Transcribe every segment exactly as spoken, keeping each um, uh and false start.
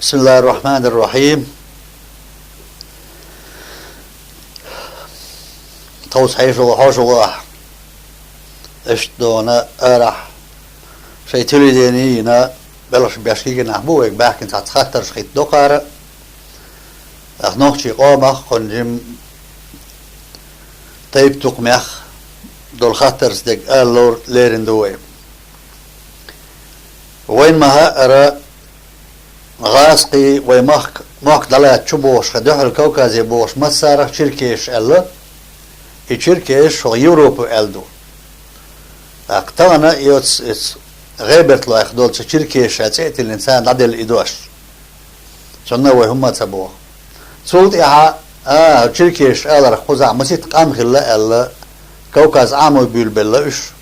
بسم الله الرحمن الرحيم. Тховса хьешалгӀа, хьошалгӀа ахь. Иштта дуьйна арахь шайн телевидени йина белхаш беш хӀинца нах бу вайга баьхкина цхьацца хаттарш хӀитта доккхара. Ахь нохчий къомах кхунна жим тайп-тукхамех долу хаттарца дерг ала лор-, лерина ду вай. Вайн ма хаьара, гӀазкхий вай махка, мохк дӀалаьцна чу бохуш, хьан дуьхьал Кавказе бохуш массарах черкесаш аьлла, и черкесаш хӀокху Европа аьлла ду. ТӀаккха тахана и оцу, иза ГӀеберта лойх долчу черкесаша цӀе а тиллина, царна дӀаделла и дош. Цунна вай хӀумма а ца боху. Цул тӀаьхьа, а, черкесаш аларх кхузахь масийтта къам хилла аьлла, Кавказ Ӏамо буьйлабелла уьш.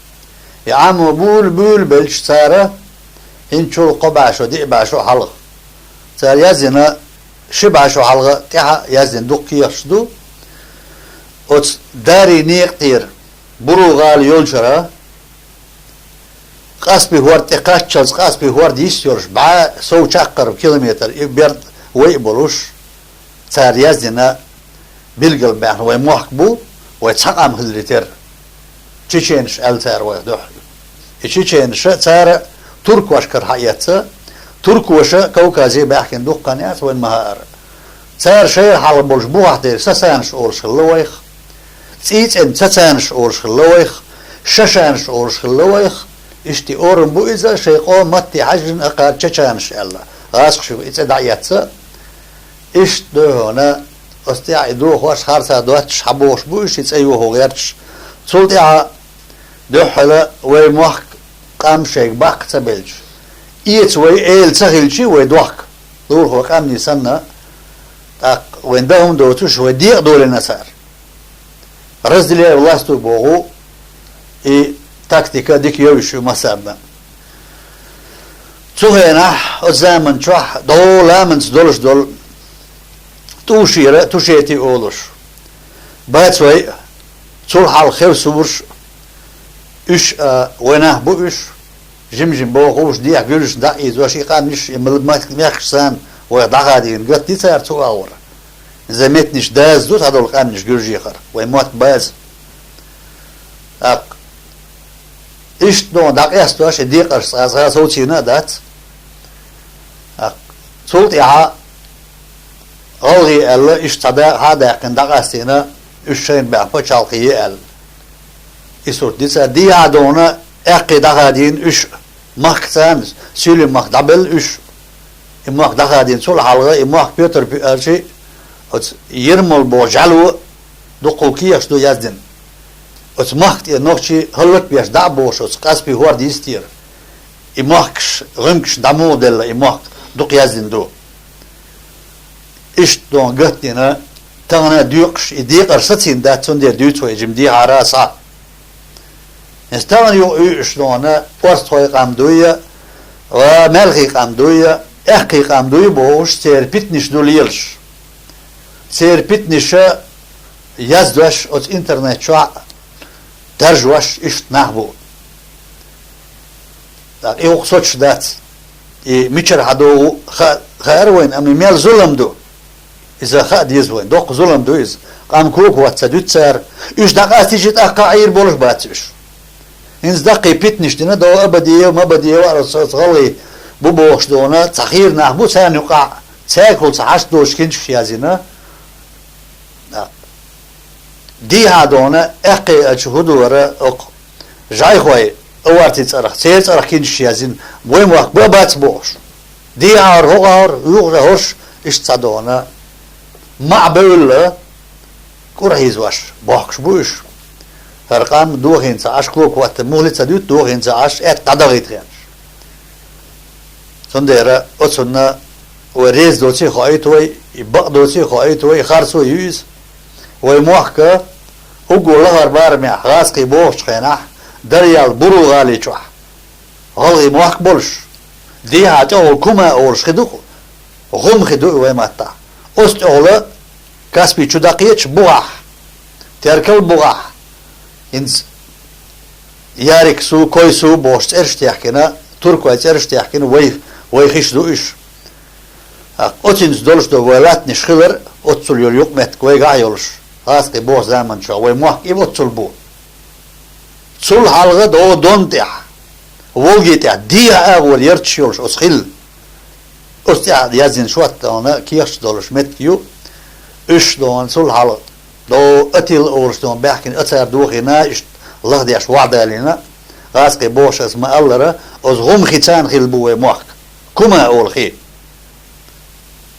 И Ӏамо буьйла-, буьйлабелча цара, хӀинцачул кхо бӀе шо, диъ бӀе шо хьалха. Цара яздина, ши бӀе шо хьалха тӀаьхьа яздина дукха кехаташ ду. Оцу Дарий некъа тӀера, Буру гӀала йолчара, Каспий хӀорда тӀе кхаччалц, Каспий хӀорда йист йолуш, бӀе сов чаккхарма километр и берд вай а болуш, цара яздина, билгалбаьхна вай мохк бу, вай цхьа къам хиларе терра. Чеченаш аьлла цара вайх дуьхьа. И чеченаша цара туркошкара хьаэцна, туркоша Кавказе баьхкина дуккха хан яц, вайн ма хаьара. Цара шайра хьалха болуш бухахь дерг сасанаш олуш хилла вайх, цӀий цӀена цацанаш олуш хилла вайх, шашанаш олуш хилла вайх. Иштта орам бу иза, шайн къоман матте хьаьжжина а кхара чеченаш аьлла. ГӀазкхаша и цӀе дӀаэцна. Иштта ду хьуна, оцу тӀехь и дохош, харцахь доццуш хьабохуш бу уьш, и цӀе йохо гӀерташ. Цул тӀаьхьа дуьххьала вай мохк къам шайга баккха ца белча, эца вай эла ца хилча, вай дохка. Лулахо къаьмнийн санна, тӀаккха вайн дан хӀума доцуш, вай декъа долийна цара. Разделяй властвуй боху, и тактика дика йовзуш ю массарна. Цу хенахь, оцу заман чохь, дӀо ламанца долуш долу тӀушера, тушети олуш, бац вай, цул хьалха хевсурш, уьш, а, вай нах бу уьш, жим-жим бохуш, дехьа гуьржашна дӀа а ийзош, и къаьмнаш, и мел-, мех-, мехкаш санна, вайх дӀахадийна гатди цара цу агӀора. Иза меттанаш даза ду цхьадолу къаьмнаш гуьржехара, вай мотт база. ТӀаккха иштта дӀакъастош и декъарш цкъа-цкъа совцийна а дац. ТӀаккха цул тӀаьхьа гӀалгӀе аьлла, иштта цхьа дакъа хьа а даьккхина, дӀакъастийна, уьш шайна баьхна пачхьалкхе е аьлла. И сурт дийца, дехьа а дона, аьккхий дӀахадийна уьш. Махка царна, Суьйлин мах дӀабелла уьш. И мах дӀахадийна цул хьалха, и мах Пётр Пи-, а, ши, оцу Ермол боху жӀаьло дуккхул кехаш ду яздина. Оцу махка тӀе нохчий хӀаллакбеш дӀа а бохуш, оцу Каспий хӀорда йистера. И мохкаш, гӀуьмкаш дӀа муха делла, и мохк дукха яздина ду. Иштта дон гатдина, тахана а доькъуш, и декъар сацийна дац, цундела дуьйцу вай жима дехьара а схьа. Иза тахана юкъа уьйуш дона, орстхой къам дуй, ва маьлхий къам дуй, аьккхий къам дуй бохуш, церан питанаш ду лелаш. Церан питанаша яздош оцу интернет чохь даржош иштта нах бу. ТӀаккха и хӀокху соцуш дац. И мичара хьадогӀу хаа, хаьара вайна, амма и мел зулам ду. Иза хаа деза вайна. Доккха зулам ду иза. Къам кока хӀотта ца дуьту цара. Уьш дӀакъастийча тӀаккха Ӏийр болуш бац уьш. ХӀинца даккхий питанаш дина, до Абадиев, Мабадиев, а, оцу, оцу гӀалгӀий бу бохуш дона, цхьа хийра нах бу царна юкъахь, цаьргахула цхьа хьашт доцуш кхинчкаш язйина. ТӀаккха. Дехьа дона, аьккхий ачу хӀу ду вара окху жӀайхой, аварти цӀарах, церан цӀарах кхинчкаш язйина, вай мохк ба а бац бохуш. Дехьа хӀора, хӀокху хӀора, юха хӀорш, иштта цхьа дона. МаӀа бевлла, кӀур хьийзош, бохкуш бу уьш. ХӀара къам дохийна ца Ӏаш, кока хӀотта мухли ца дуьту, дохийна ца Ӏаш, аьтта дӀадахийта хенаш. Цундела оцунна вай реза доций хоуьйту вай, и бакъ доций хоуьйту вай, харцо ю иза. Вай мохка уггар лахара барамехь гӀазкхий бохучу хенахь, Дарьял Буру гӀали чохь. ГӀалгӀий мохк болуш, дехьа тӀехула Кума олуш хи ду, гӀум хи ду и вай маттахь. Оцу тӀехула Каспий чу дӀакхечу бухахь, Теркал бухахь, хӀинца Ярик су, Кой су бохуш цӀераш техкина, туркой цӀераш техкина, вай, вай хиш ду уьш. Оцинца долуш ду вай латтанаш хилар, оццул йолу юкъаметтиг вайгахь а йолуш, гӀазкхий боху заманчохь вай мохк и оццул бу. Цул хьалха догӀу Дон тӀехь, Волги тӀехь, дехьа агӀор ярташ йолуш оцу хилла. Оцу тӀехь яздина шот дона кехаташ долуш меттиг ю, уьш дона цул хьалха догӀу Атилла олуш дона баьхкина, а цара дохийна, иштта лахдеш вахьдалийна, гӀазкхий бохуш аса ма-аллара, оцу гӀум хи царна хилла бу вай мохк. Кума олу хи.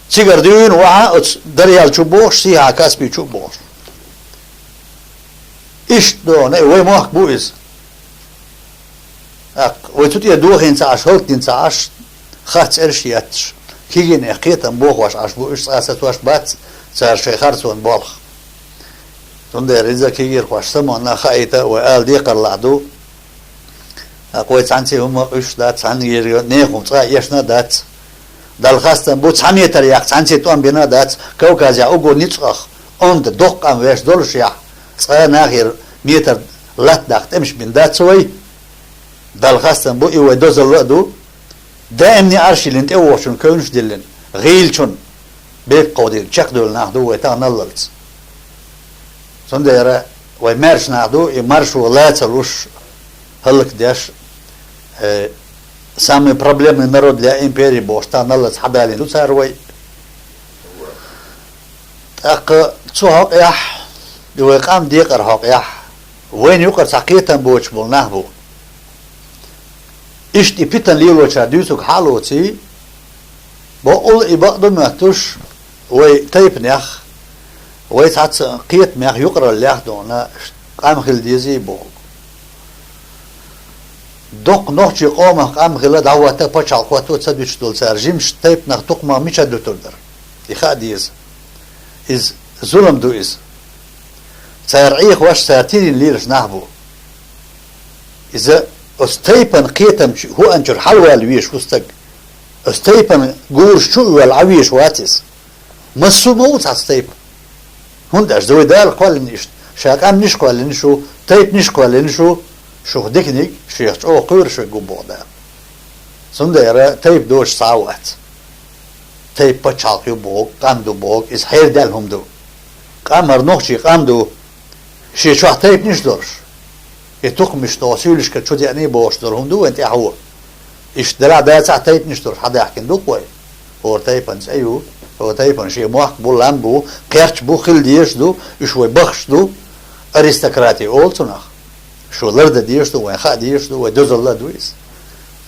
Цигара дуьйна вахьа оцу Дарьял чу бохуш, сийхьа Каспий чу бохуш. Иштта дона, вай мохк бу иза. ТӀаккха вай цу тӀе дохийна ца Ӏаш, хӀаллакдина ца Ӏаш, харц цӀераш етташ, кегийнех кхетам бохош Ӏаш бу уьш, цкъа сацош бац цара шайн харцонан болх. Цундела иза кегийрхошна самонна хаийта вай ала декхарлахь ду. ТӀаккха вай цхьаьнцций хӀума уьш дац, цхьаьнггера нехан хӀума цкъа а эшна а дац. Далла хастам бу, цхьа метр яккха цхьаьнцций тӀом бина а дац, Кавказехь уггар ницкъах, онда, доккха къам веш долушехь, цкъа а нахера метр латта даккха тӀемаш бина дац вай. Далла хастам бу, и вай дозалла а ду. Даимне Ӏарш йиллина, тӀевогӀучун кевнаш а диллина, гӀийлачун бепиг кховдийна чекхдевлла нах ду вай таханаллалц. Цундела вай маьрша нах ду, и маршо ла ца луш, хӀаллакдеш, э, самый проблемный народ для империи бохуш таханаллалц хьадалийна ду цара вай. ТӀаккха цу хьокъехь, и вай къам декъар хьокъехь, вайна юкъара цхьа кхетам боцуш болу нах бу. Иштта и питана лелочара дуьйцург хьа а лоций, бакъволу и бакъ ду моьттуш, вай тайпанех, вай цхьацца кхетамех юкъараллех а дона, къам хила дезий боху. Доккха нохчийн къомах къам хила, дӀахӀотта а, пачхьалкх хӀотто а ца дуьтуш долу цара жимачу тайпанах, тукхамах мичара дуьтур дара? И хаа деза. Иза зулам ду иза. Цара Ӏехош, цара тидина лелаш нах бу. Иза оцу тайпана кхетамчу хӀуъанчуьра хьалавала везаш ву стаг. Оцу тайпана гураш чу а воьлла Ӏан везаш вац иза. Массо а ма ву цхьацца тайпа. ХӀунда аьлча вай Дала кхоьллина иштта, ша къаьмнаш а кхоьллина шу, тайпанаш а кхоьллина шу, шух диканиг шех чӀогӀа кхоьруш верг ву боху Дала. Цундела тайпа доцуш цхьа а вац. Тайпа пачхьалкх ю боху, къам ду боху, иза хьердаьлла хӀума ду. Къам хӀара нохчийн къам ду, шен чохь тайпанаш а долуш. И тукхамаш тӀо суьйлашка чу деъний бохуш долу хӀума ду вайн тӀаьхьо. Иштта делахь дацахь тайпанаш долуш хьадаьхкина ду-кх вай. ХӀора тайпана цӀе ю, хӀора тайпана шен мохк бу, лам бу, кхерч бу, хила дезаш ду, уьш вай бахаш ду, аристократи олу цунах. Шу лардан дезаш ду, вайн хаа дезаш ду, вай дозалла а ду иза.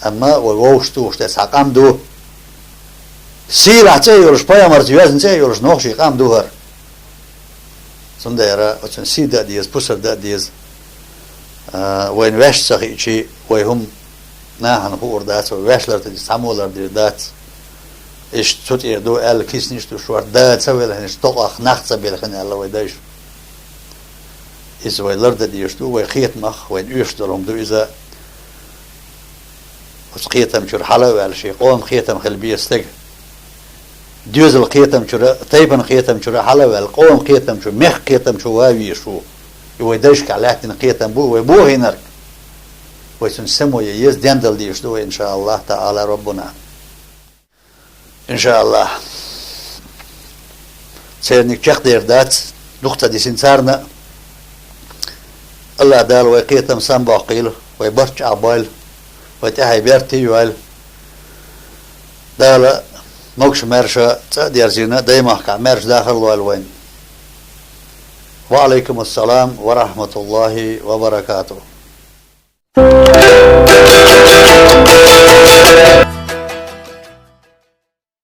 Амма вай вовшахтухуш тӀе цхьа къам ду. Сийлахь цӀе а йолуш, пайхамарца йоьзна цӀе а йолуш нохчийн къам ду хӀара. Цундела оцунна сий дан а деза, пусар дан а деза. А, вайна ваьш ца хиъчий, вай хӀума нахана хуур дац, вай ваьш лардийр, цхьаммо лардийр дац. Иштта цу тӀера ду аьлла киснаш а ду шорта, да ца велхинаш, токъах нах ца белхина аьлла вай дайша. Иза вай лардан дезаш ду, вай кхетамах, вайна оьшуш долу хӀума ду иза. Оцу кхетам чуьра хьала а ваьлла, шен къоман кхетам хила беза стаг. Доьзал кхетам чуьра, тайпан кхетам чуьра хьала а ваьлла, къоман кхетам чу, мехкан кхетам чу ван везаш ву. И вай дайшкахь лаьттина кхетам бу, вай бохийнарг. Вай цунна само ян еза, дендала дезаш ду вай, иншааллахӀ таӀала, Роббуна. ИншааллахӀ. Церниг чекхдер дац, дукха ца дисина царна. АллахӀ Дала вай кхетам самабоккхийла, вай барт чӀагӀбойла, вай тӀаьхье берте а йойла. Дала могуш-маьрша цӀа а дерзийна, даймахкахь маьрша дахар а лойла вайна. Ва Ӏалайкум ассалам ва рахьматуллахӀи ва баракатухӀ.